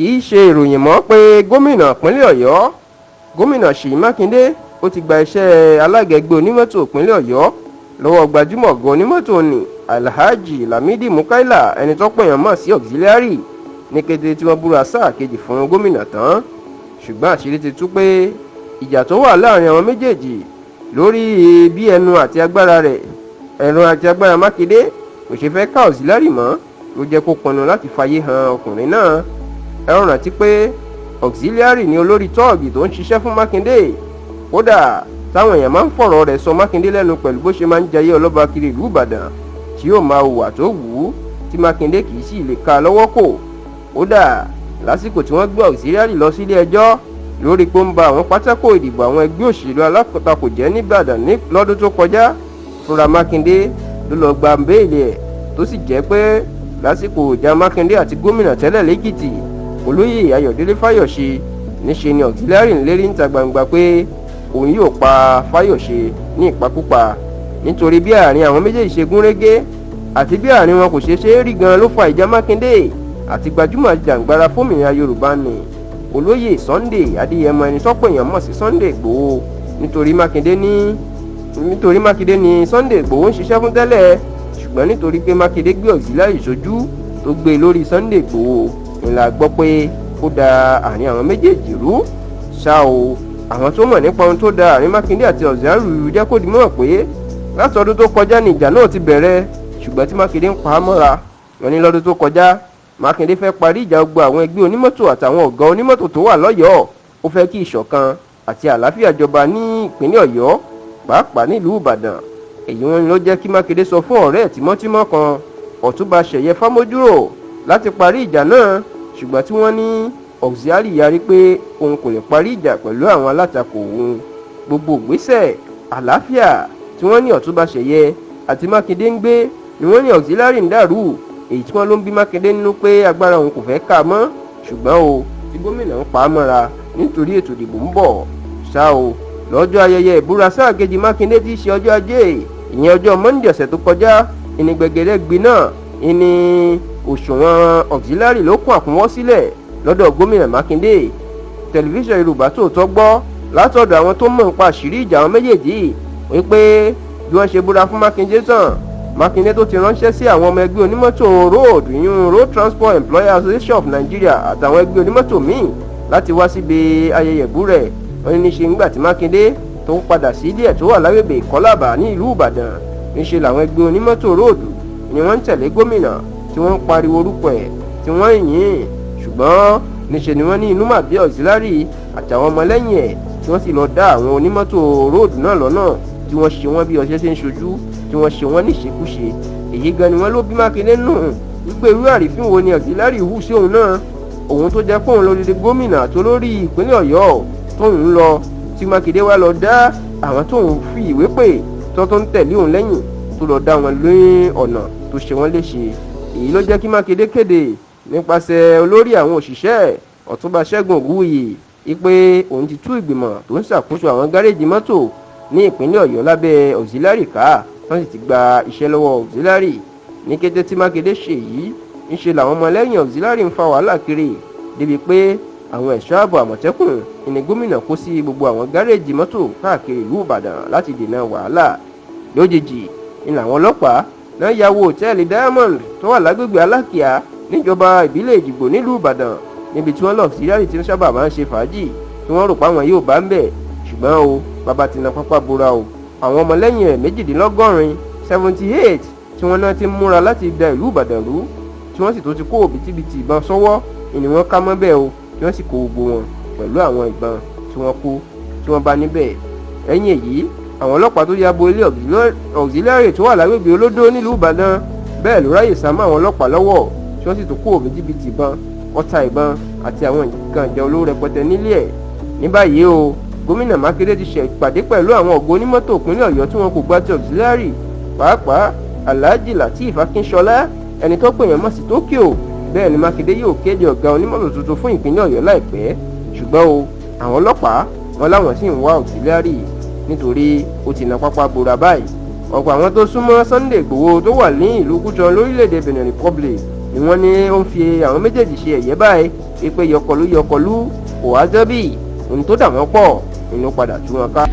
Kì í ṣe ìròyìn mọ́ pé gómìnà ìpínlẹ̀ Ọ̀yọ́, Gómìnà Ṣèyí Mákindé, ó ti gba iṣẹ́ alága ẹgbẹ́ onímọ́tò ìpínlẹ̀ Ọ̀yọ́ lọ́wọ́ gbajúmọ̀ ọ̀gá onímọ́tò ní Alhaji Lamidi Mukaila, ẹni tó pèèyàn mọ̀ sí Auxiliary, ní kété tí wọ́n búra sáà kejì fún gómìnà tán. Ṣùgbọ́n àṣírí ti tú pé ìjà tó wà láàrin àwọn méjèèjì lórí bí ẹnu àti agbára rẹ̀, ẹnu àti agbára Mákindé kò ṣe fẹ́ ká Auxiliary mọ́, ló jẹ́ kó pinnu láti fàyè hàn ọkùnrin náà. Ẹ rántí pé Auxiliary ni olórí tọ́ọ̀gì tó ń ṣiṣẹ́ fún Mákindé, kódà táwọn èèyàn máa ń fọ̀rọ̀ rẹ̀ sọ Mákindé lẹ́nu pẹ̀lú bó ṣe máa ń jayé ọlọ́ba kiri ìlú Ìbàdàn, tí yóò máa hùwà tó wù ú, tí Mákindé kì í sì lè ka lọ́wọ́ kò. Kódà lásìkò tí wọ́n gbé Auxiliary lọ sílé ẹjọ́ lórí pé ó ń ba àwọn pátákó ìdìbò àwọn ẹgbẹ́ òṣèlú alátakò jẹ́ nìbàdàn lọ́dún tó kọjá, fúnra Mákindé ló lọ gba béèlì ẹ̀, tó sì jẹ́ pé lásìkò ìjà Mákindé àti gómìnà tẹ́lẹ̀ lẹ́kìtì, Olóyè Ayọ̀délé Fáyọ̀ṣe, níṣe ni Auxiliary ń lérí níta gbangba pé òun yóò pa Fáyọ̀ṣe ní ìpakúpa. Nítorí bí àárín àwọn méjèèjì ṣe gún régé àti bí àárín wọn kò ṣe ṣe é rí gan ló fa ìjà Mákindé àti gbajúmọ̀ jàǹgbara fómìnira Yorùbá ní Olóyè Sunday Adéyẹmọ, ẹni tọ́pọ̀ èèyàn mọ̀ sí Sunday Ìgbòho. Nítorí Mákindé ní Sunday Ìgbòho ń ṣiṣẹ́ fún tẹ́lẹ̀, ṣùgbọ́n nítorí pé Mákindé gbé Auxiliary sójú tó gbé lórí Sunday Ìgbòho ńlá gbọ́ pé ó da àárín àwọn méjèèjì rú. Ṣá o, àwọn tó mọ̀ nípa ohun tó da àárín Mákindé àti Auxiliary rú jẹ́ kó di mọ̀ pé látọdún tó kọjá ní ìjà náà ti bẹ̀rẹ̀, ṣùgbọ́n tí Mákindé ń pa á mọ́ra. Wọn ní lọ́dún tó kọjá, Mákindé fẹ́ parí ìjà gbogbo àwọn ẹgbẹ́ onímọ́tò àtàwọn ọ̀gá onímọ́tò tó wà lọ́yọ̀ọ́. Ó fẹ́ kí ìṣọ̀kan àti àlàáfíà jọba ní ìpínlẹ̀ Ọ̀yọ́, pàápàá nílùú Ìbàdàn. Èyí wọn ló jẹ́ kí Mákindé sọ fún ọ̀rẹ́ ẹ̀ tímọ́tímọ́ kan, Ọ̀túnba Ṣẹ̀yẹ Fámójúrò, láti parí ìjà náà, ṣùgbọ́n tí wọ́n ní Auxiliary yarí pé òun kò lè parí ìjà pẹ̀lú àwọn alátakò òun. Gbogbo ìgbésẹ̀ àlàáfíà tí wọ́n ní Ọ̀túnba Ṣẹ̀yẹ àti Mákindé ń gbé ni wọ́n ní Auxiliary ń dàrú, èyí tí wọ́n ló ń bí Mákindé nínú pé agbára òun kò fẹ́ ká a mọ́, ṣùgbọ́n o tí gómìnà ń pa á mọ́ra nítorí ètò ìdìbò ń bọ̀. Ṣá o, lọ́jọ́ ayẹyẹ ìbúra sáà kejì Mákindé tí í ṣe ọjọ́ Ajé, ìyẹn ọjọ́ Monday ọ̀sẹ̀ tó kọjá, ìní gbẹgẹdẹ gbiná, ìní òṣùwọ̀n Auxiliary ló kún àkúnwọ́ sílẹ̀ lọ́dọ̀ gómìnà Mákindé. Tẹlifíṣàn Yorùbá Tòótọ́ gbọ́ látọ̀dọ̀ àwọn tó mọ̀ nípa àṣírí ìjà àwọn méjèèjì wípé bí wọ́n ṣe búra fún Mákindé tán, Mákindé tó ti ránṣẹ́ sí àwọn ọmọ ẹgbẹ́ onímọ́tò road, ìyún Road Transport Employer Association of Nigeria, àtàwọn ẹgbẹ́ onímọ́tò míì láti wá síbi ayẹyẹ ìbúrẹ̀. Wọ́n ní níṣe ńgbà tí Mákindé tó ń padà sí ilé ẹ̀ tó wà lágbègbè Ìkọ́làbà ní ìlú Ìbàdàn, níṣe làwọn ẹgbẹ́ onímọ́tò road ni wọ́n ń tẹ̀lé gómìnà, tí wọ́n ń pariwo orúkọ ẹ̀, tí wọ́n ń yìn. Ṣùgbọ́n níṣe ni wọ́n ní inú mà bí Auxiliary àtàwọn ọmọlẹ́yìn ẹ̀, tí wọ́n sì lọ dá àwọn onímọ́tò road náà lọ́nà, tí wọ́n ṣe wọ́n bí ọṣẹ ṣe ń ṣojú, tí wọ́n ṣe wọ́n níṣekúṣe. Èyí gan ni wọ́n ló bí Mákindé nù wípé irú àrífín wo ni Auxiliary hù sí òun náà, òun tó jẹ́ pé òun lódìdí gómìnà àti olórí ìpínlẹ̀ Ọ̀yọ́ tóun ń lọ, tí Mákindé wá lọ dá àwọn tóun fi ìwé pè tó ń tẹ̀lé òun lẹ́yìn, tó lọ dá wọn lé ọ̀nà, tó ṣe wọ́n léṣe. Èyí ló jẹ́ kí Mákindé kéde nípasẹ̀ olórí àwọn òṣìṣẹ́, Ọ̀túnba Ṣẹ́gun Ògúnwùyí, wípé òun ti tú ìgbìmọ̀ tó ń ṣàkóso àwọn gáréèjì mọ́tò ní ìpínlẹ̀ Ọ̀yọ́ lábẹ́ Auxiliary ká, wọ́n sì ti gba iṣẹ́ lọ́wọ́ Auxiliary. Ní kété tí Mákindé ṣe yìí, ńṣe làwọn ọmọlẹ́yìn Auxiliary ń fa wàhálà kiri, débi pé àwọn ẹ̀ṣọ́ ààbò Àmọ̀tẹ́kùn ìní gómìnà kó sí gbogbo àwọn gáréèjì mọ́tò káàkiri ìlú Ìbàdàn láti dènà wàhálà. Lójijì ní làwọn ọlọ́pàá náà ya wọ òtẹ́ẹ̀lì Diamond tó wà lágbègbè Alákìá níjọba ìbílẹ̀ Èjìgbò nílùú Ìbàdàn, níbi tí wọ́n lọ Auxiliary tí ń sábà máa ń ṣe fàájì, tí wọ́n rò páwọn yóò bá ń bẹ̀. Ṣùgbọ́n o, bàbá ti na pápá bora o. Àwọn ọmọlẹ́yìn rẹ̀ 78, 78, tí wọ́n náà ti ń múra láti da ìlú Ìbàdàn rú, tí wọ́n sì tó ti kó òbítíbitì ìbọn sọ́wọ́, ni wọ́n ká mọ́ bẹ́ẹ̀ o, tí wọ́n sì kó gbogbo wọn pẹ̀lú àwọn ìbọn tí wọ́n kó tí wọ́n bá níbẹ̀. Lẹ́yìn èyí, àwọn ọlọ́pàá tó ya bo ilé Auxiliary tó wà lágbègbè Olódó nílùú Ìbàdàn, bẹ́ẹ̀ ló ráyè sá mọ́ àwọn ọlọ́pàá lọ́wọ́, tí wọ́n sì tó kó òbítíbitì ìbọn, ọta ìbọn àti àwọn nǹkan ìjà olóró rẹpẹtẹ nílé ẹ̀. Ní báyìí o, Gómìnà Mákindé ti ṣe ìpàdé pẹ̀lú àwọn ọ̀gá onímọ́tò ìpínlẹ̀ Ọ̀yọ́ tí wọn kò gba ti Auxiliary, pàápàá Alhaji Lateef Akínṣọlá, ẹni tó pè yàn mọ́ sí Tokyo. Bẹ́ẹ̀ ni Mákindé yóò kéde ọ̀gá onímọ́tò tuntun fún ìpínlẹ̀ Ọ̀yọ́ láìpẹ́. Ṣùgbọ́n o, àwọn ọlọ́pàá wọn láwọn sì ń wá Auxiliary nítorí ó ti na pápá bora báyìí. Ọ̀pọ̀ àwọn tó súnmọ́ Sunday Ìgbòho tó wà ní ìlú Kútọ́nù lórílẹ̀‐èdè Benin Republic ni wọ́n ní ó ń fi àwọn méjèèjì ṣe ẹ̀yẹ báyìí. Wípé yọkọlú yọkọlú kò wá zẹ́bì, ohun tó dà wọ́n pọ̀ inú padà tú wọn ká.